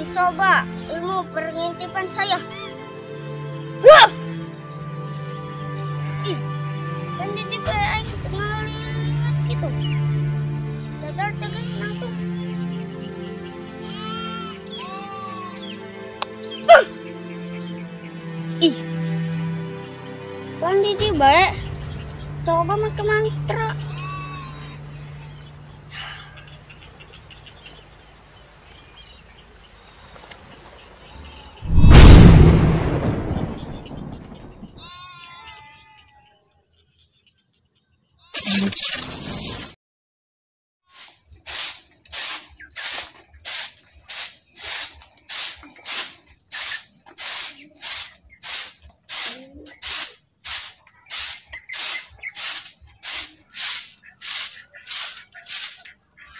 Coba ilmu pengintipan saya. Wah! Ih, kan jadi kayak aing ngalihat gitu. Jajal cegah nangtung. Ih, kan jadi baik. Coba make mantra.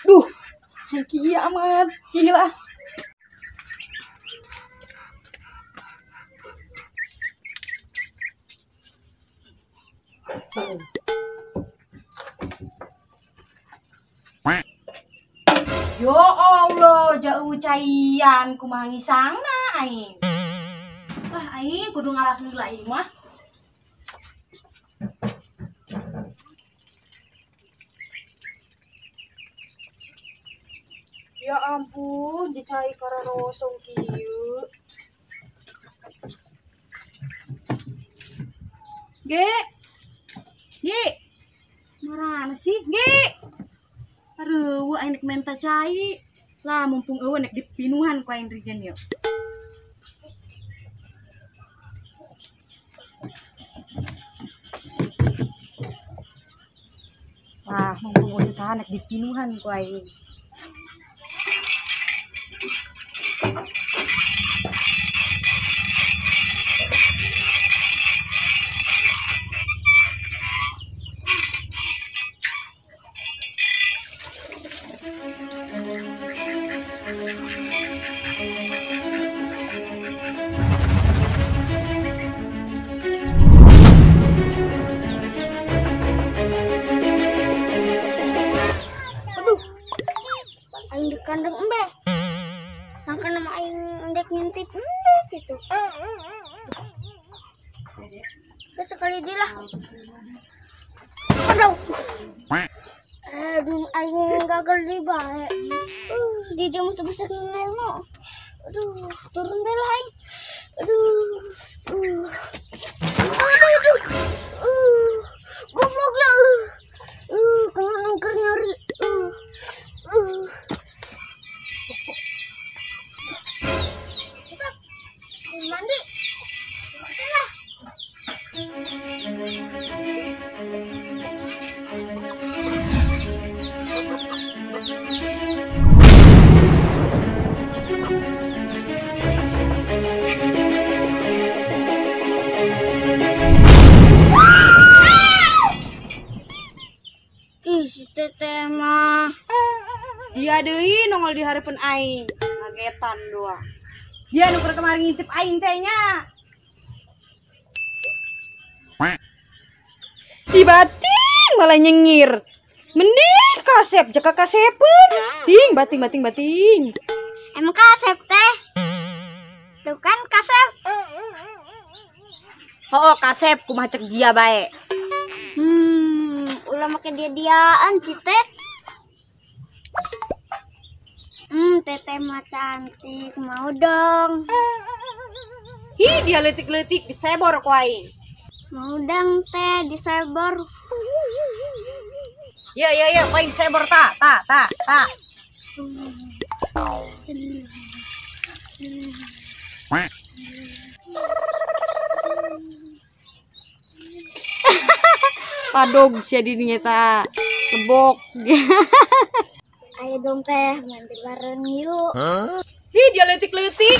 Duh, kiamat, gila. Yo Allah, jauh caian kumaha ngisangna aing. Wah, aing kudu ngalak heula ieu mah. Ya ampun, dicai kararosong kieu. Ge. Ge. Marana sih, Ge? Aduh, aing nek menta cai. Lah mumpung eueuh nek dipinuhan ku aing rigen yeuh. Lah mumpung eueuh saha nek dipinuhan ku aing. Aduh, aing di kandang embe. Sangka nama aing ndek ngintip embe gitu. Terus sekali dia lah. Aduh. Aduh, aing gagal di bae. Dia mau bisa ngelmo. Aduh, turun deh lah aing. Aduh. Aduh, aduh. Goblok ya. Kena nangker nyari. Mandi. Lah. Ih, si teteh mah. Dia deui nongol di hareupeun aing. Ngagetan doang. Dia nu keur kemarin ngintip aing teh nya. Dibating malah nyengir. Mending kasep jaka kasepeun. Ting bating bating bating. Emang kasep teh? Tuh kan kasep. Oh, kasep kumaha cek dia bae. Ulah make dia-diaan si teh. Teteh mah cantik, mau dong. Hi, dia leutik-leutik disebor ku aing. Mau dong teh disebor. Ya ya ya, ku aing sebor ta ta ta ta. Padog sia dirinya ta. Lebok. Ayo dong teh, mandi bareng yuk. Huh? Hi, dia leutik-leutik.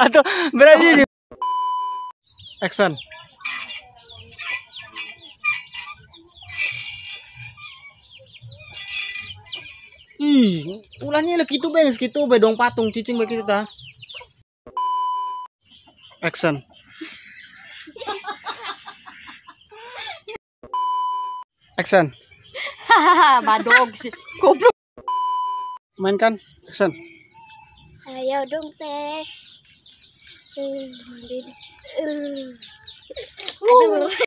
Atau berani. Action. Ih, ulahnya lah gitu be, gitu be dong patung cicing be kita ta. Action. Action. Hahaha, badog sih. Goblok. Mainkan. Action. Ayo dong teh. Aduh.